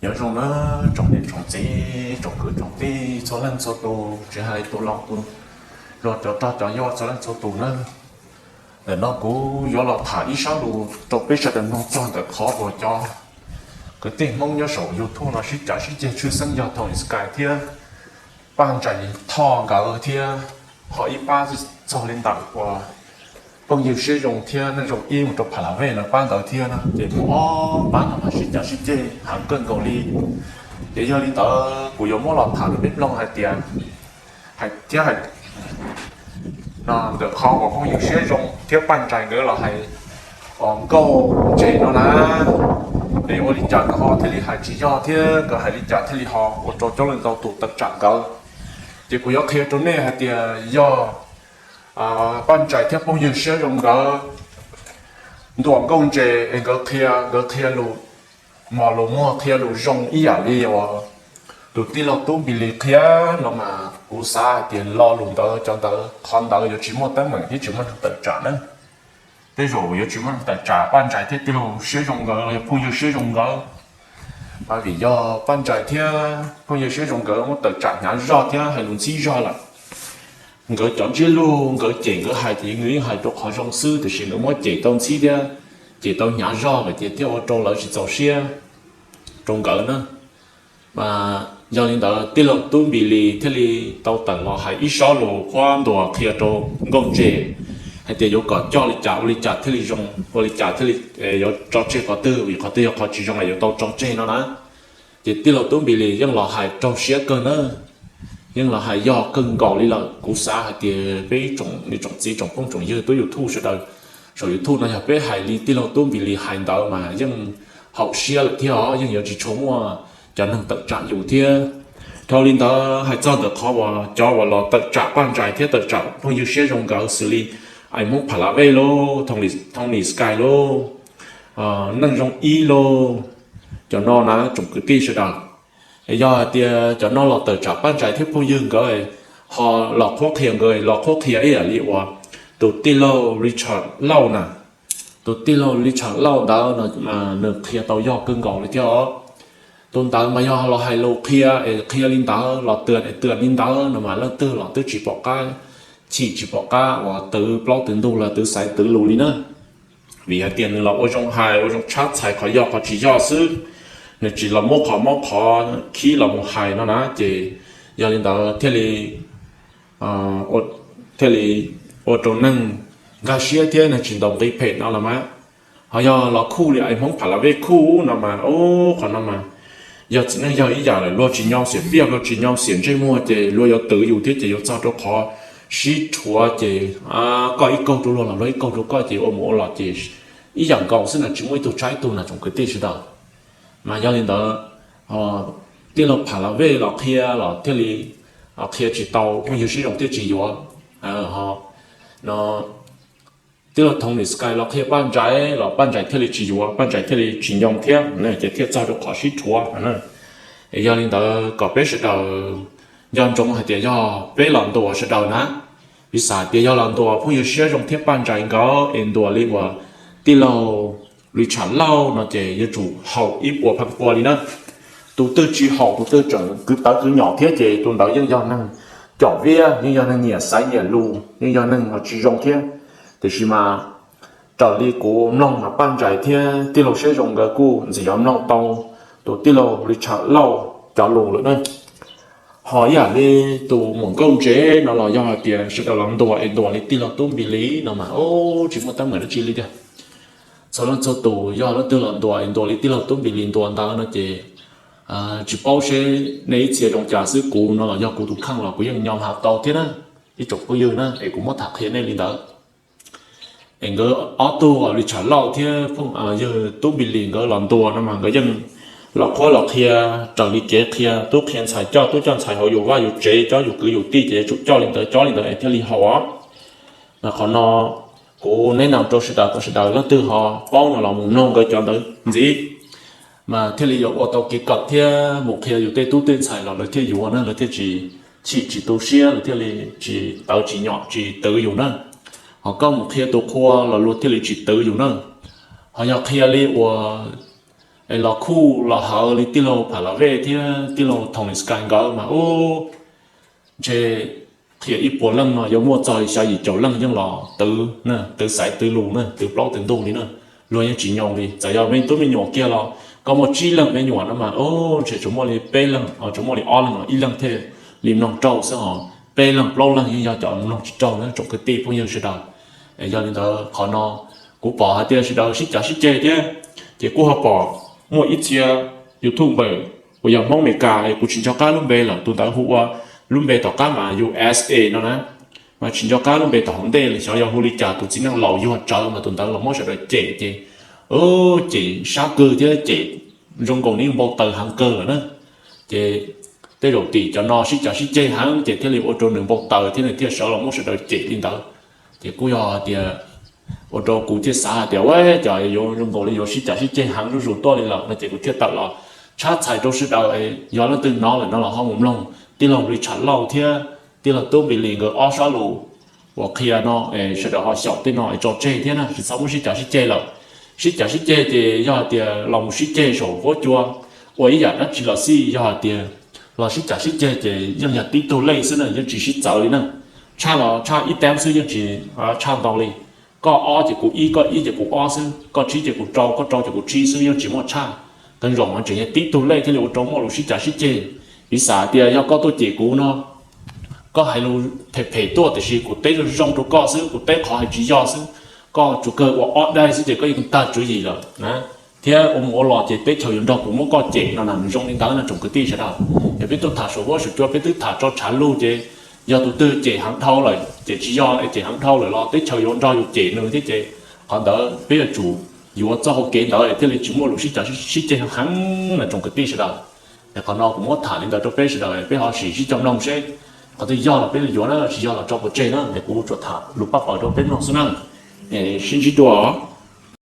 Nyob zoo na tsoom niam tsoom txiv, tsoom kwv tsoom tij txhua leej txhua tus, tsis hais tus laus tus hluas, cov rog cov yau txhua leej txhua tus na. Ntawm no kuv yuav los tham ib sab lus rau peb sawv daws mloog txog ntawm qhov uas cov kwv tij Hmoob nyob saum YouTube no sib cav sib ceg tshwj xeeb yog Tony Sky thiab Paj Ntsais Thoj nkawd thiab, ho ib pab txog li ntawm uas phooj ywg Siab Zoo thiab Neej Zoo Ib mus rau Pha La Vej lawv pab ntawd thiab na. Ces muaj ob pab no mas sib cav sib ceg heev kawg nkaus li. Ces yog li ntawd kuv yuav muab los tham rau peb mloog hais tias, hais thiab hais no ntawm qhov uas phooj ywg Siab Zoo thiab Paj Ntsais nkawd los hais nkauj ntses no na, es ua li cas nkawd ho thiaj li hais tsis yog thiab nkawd hais li cas thiaj li ho ua rau coob leej ntau tus tawm tsam nkawd. Ces kuv yuav qhia rau nej hais tias yog Paj Ntsais thiab phooj ywg Siab Zoo nkawd ntuas nkauj ntses es nkawd qhia, nkawd qhia lus mos lus muag, qhia lus zoo ib yam li uas tus tij laug Tub Npis Lis qhia no mas kuv xav hais tias lo lus ntawd, cov ntawd, qhov ntawd yuav tsis muaj teeb meem thiab tsis muaj neeg tawm tsam na. Tej zaum yuav tsis muaj neeg tawm tsam Paj Ntsais thiab tij laug Siab Zoo nkawd los yog phooj ywg Siab Zoo nkawd. Mas vim yog Paj Ntsais thiab phooj ywg Siab Zoo nkawd muab tawm tsam hnyav zog thiab hais lus ntxhib zog lawm. Nkawd cov ntsiab lus nkawd cem nkawd hais ces nkawd yeej hais rau qhov zoo xwb, tiam sis nkawd muab cem tau ntxhib thiab cem tau hnyav zog lawm ces thiaj ua rau lawv tsis txaus siab rau nkawd na. Mas yog li ntawd tij laug Tub Npis Lis thiaj li tau tawm los hais ib sob lus qhuab ntuas qhia rau nkauj ntses hais tias yuav kom coj li cas ua li cas thiaj li zoo, ua li cas thiaj li yuav tso tseg qhov twg, vim qhov twg yog qhov tsis zoo los yuav tau tso tseg no na. Ces tij laug Tub Npis Lis yeej los hais raug siab kawg na, yeej los hais yog kawg nkaus li lawm. Kuv xav hais tias peb tsoom niam tsoom txiv tsoom phooj tsoom ywg tub YouTube sawv daws saum YouTube no yog peb hais li tij laug Tub Npis Lis hais ntawd mas yeej haum siab lawm thiab os, yeej yuav tsis tshua muaj cov neeg tawm tsam yus thiab. Dhau li ntawd hais txog ntawm qhov uas cov uas los tawm tsam Paj Ntsais thiab tawm tsam phooj ywg Siab Zoo nkawd xws li Ais Hmoob Pha La Vej lauj, Tony Sky lauj, Neej Zoo Ib lauj, cov no na tsoom kwv tij sawv daws, yog hais tias cov no los tawm tsam Paj Ntsais thiab phooj ywg nkawd ho los qhuab qhia nkawd, los qhuab qhia ib yam li uas tus tij laug Richard Lauj na, tus tij laug Richard Lauj ntawd no nws qhia tau yog kawg nkaus li thiab os. Tus ntawd mas yog los hais lus qhia es qhia li ntawd, los twm es twm li ntawd no mas leej twg los twb tsis pom qab, chim tsis pom qab uas twv plaub twv ntug los twv xaiv twv lus li na. Vim hais tias nws los ua zoo hais ua zoo tshab txhais qhov yog qhov tsis yog xwb, nws tsis los muab qhov mob qhov khib los mus hais no na, ces yog li ntawd thiaj li thiaj li ua rau neeg nkag siab thiab neeg tsis ntaus nqi phem no los mas. Ho yog los khuj li Ais Hmoob Pha La Vej khuj no mas, qhov no mas yog txiv neej yog ib yam lawm, luag tsis nyom xiam piaj, luag tsis nyom xiam ntsej muag ces luag yuav twv yus thiab ces yuav txog rau qhov sib rhuav ces koj ib kaug rau luag los luag ib kaug rau koj ces ua mus ua los ces ib yam nkaus xwb na, tsis muaj ib tug tshab ib tug na tsoom kwv tij sawv daws. Mas yog li ntawd tij laug Pha La Vej los qhia los thiaj li qhia tsis tau phooj ywg Siab Zoo thiaj tsis yuav. Ho no tij laug Tony Sky los qhia Paj Ntsais los Paj Ntsais thiaj li tsis yuav, Paj Ntsais thiaj li tsis nyom thiab, ces thiaj txog rau qhov sib rhuav. Yog li ntawd kom peb sawv daws nco ntsoov hais tias yog peb los ntuas sawv daws na, piv xam tias yog los ntuas phooj ywg Siab Zoo thiab Paj Ntsais nkawd es ntuas li uas tij laug Richard Lauj no ces yuav tsum haum ib puas pheej pua li na. Tus twg tsis haum, tus twg tseem kwv tawv kwv nyom thiab ces tus ntawd yeej yog neeg com viab, yeej yog neeg nyiam xaiv nyiam lus, yeej yog neeg tsis zoo thiab. Tiam sis mas raws li kuv mloog mas Paj Ntsais thiab tij laug Siab Zoo nkawd kuj ntxim yuav mloog tau tus tij laug Richard Lauj cov lus lawm na. Ho ib yam li tus muam nkauj ntses no los yog hais tias sawv daws los ntuas es ntuas li tij laug Tub Npis Lis no mas tsis muaj teeb meem dab tsi li tiag. Txhua leej txhua tus yog leej twg los ntuas es ntuas li tij laug Tub Npis Lis ntuas ntawd no ces tsis paub seb nej ib txhia zoo cas xwb, kuv no los yog kuv tus kheej los kuv yeej nyom hav tau thiab na, ib tsoom phooj ywg na, es kuv muab tham qhia nej li ntawd. Es nkawd ob tug Richard Lauj thiab yawg Tub Npis Lis nkawd los ntuas no mas nkawd yeej los qhuab los qhia raws li kev qhia tub qhia ntxhais coj tub coj ntxhais hauv yus vaj yus tsev, coj yus kwv yus tij ces yuav tsum coj li ntawd, coj li ntawd es thiaj li haum os. Mas qhov no kuv neb no rau sawv daws kom sawv daws leej twg ho paub no los mus mloog nkawd cov ntawd ntxiv, mas thiaj li yuav ua tau kev kawm thiab mus qhia yus tej tub tej ntxhais los lawv thiaj yuav na, lawv thiaj tsis chim tsis tu siab, lawv thiaj li tsis tawv tsis nyom tsis twv yus na. Ho koj mus qhia tus qhua los luag thiaj li tsis twv yus na. Ho yog qhia li uas Es los khuj los hawv li tij laug Pham Las Vej thiab tij laug Thoo Li Sky nkawd mas ub, ntshe qhia ib puas leej no yuav muaj txog xya yim caum leej yeej los twv, twv xaiv twv lus na, twv plaub twv ntug li na, luag yeej tsis nyoo li. Txawm yog me tub me nyuam kiag los koj muaj tsib leeg me nyuam no mas ub, ntshe tsuas muaj li peb leeg, tsuas muaj li ob leeg, ib leeg thiaj li mloog raug xwb, ho peb leeg plaub leeg yeej yog cov mloog tsis raug na tsoom kwv tij phooj ywg sawv daws. Yog li ntawd qhov no kuv pom hais tias sawv daws sib cav sib ceg thiab, ces kuj ho pom muaj ib txhia YouTube npawm uas yog Hmoob Amelikas, kuv tsis nco qab lub npe lawm, tus ntawd hu ua lub npe tom qab mas U S A no na, mas tsis nco qab lub npe tom hauv ntej li, xyov yog hu li cas, tus txiv neej laus yuag tsawv mas tus ntawd los muab sawv daws cem ces, cem sab kawg thiab cem zoo nkaus li npau taws heev kawg lawm na. Ces tej zaum tim cov no sib cav sib ceg heev ces thiaj li ua rau nws npau taws thiab nws thiaj sawv los muab sawv daws cem li ntawd. Ces kuj yog hais tias ua rau kuv thiaj xav hais tias ua cas yuav zoo nkaus li yuav sib cav sib ceg heev zuj zus tuaj li lawm no ces kuv thiaj tawm los tshab txhais rau sawv daws, yog leej twg hnov lawm no los ho mus mloog tij laug Li Tsham Lauj thiab tij laug Tub Npis Lis nkawd ob sab lus uas qhia no, sawv daws ho xyaum tej no es tso tseg thiab na, tsis txhob muab sib cav sib ceg lawm. Sib cav sib ceg ces yog hais tias los mus sib ceg saum huab cua ua ib yam dab tsi los xij, yog hais tias los sib cav sib ceg ces yeej yog tib tug lej xwb na, yeej tsis sib txawv li na. Tshaj los tshaj ib teeb xwb yeej tsis tshaj ntau li. Koj ob ces kuv ib, koj ib ces kuv ob xwb, koj tsib ces kuv rau, koj rau ces kuv tsib xwb, yeej tsis muaj tshaj. Qee zaum mas tseem yog tib tug lej thiaj li ua rau muaj lus sib cav sib ceg. Piv xam tias yog koj tuaj cem kuv no, koj hais lus phem phem tuaj tiam sis kuv teb zoo zoo rau koj xwb, kuv teb qhov hais tsis yog xwb, koj tsuas kawg ua ob daim xwb ces koj yeej tag tswv yim lawm na. Thiab ua mus ua los ces teb chaws yuav nrog kuv muab koj cem no na, nws zoo li ntawd no tsoom kwv tij sawv daws. Yog peb tuaj tham saum huab saum cua peb twb tham tso tshav lug ces yog tus twg cem heev dhau lawm, cem tsis yog es cem heev dhau lawm los teb chaws yuav nrog yus cem nws thiab ces qhov ntawd peb yuav tsum yuav txoj hau kev ntawd thiaj li tsis muaj lus sib cav sib ceg heev na tsoom kwv tij sawv daws. Es qhov no kuv muab tham li ntawd rau peb sawv daws peb ho sim sib coj mloog seb qhov twg yog los peb yuav na, tsis yog los tso pov tseg na. Es kuv tsuas tham lus paj paws rau peb mloog xwb na. Sib ntsib dua.